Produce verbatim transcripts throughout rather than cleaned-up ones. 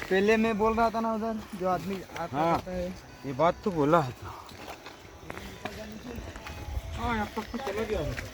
पहले मैं बोल रहा था ना उधर, जो आदमी आता हाँ, रहता है। ये बात तो बोला है। हाँ, यहाँ तक तो चला गया है।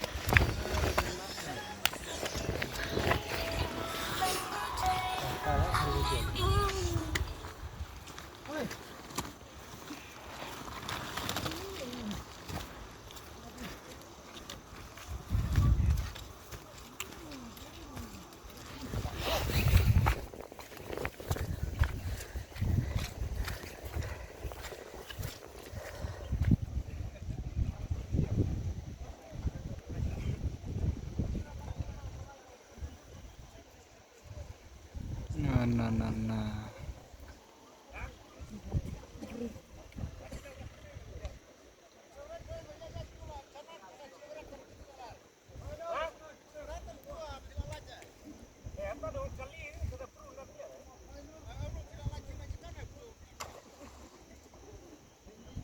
Na, na, na, na.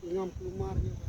Ngam keluar.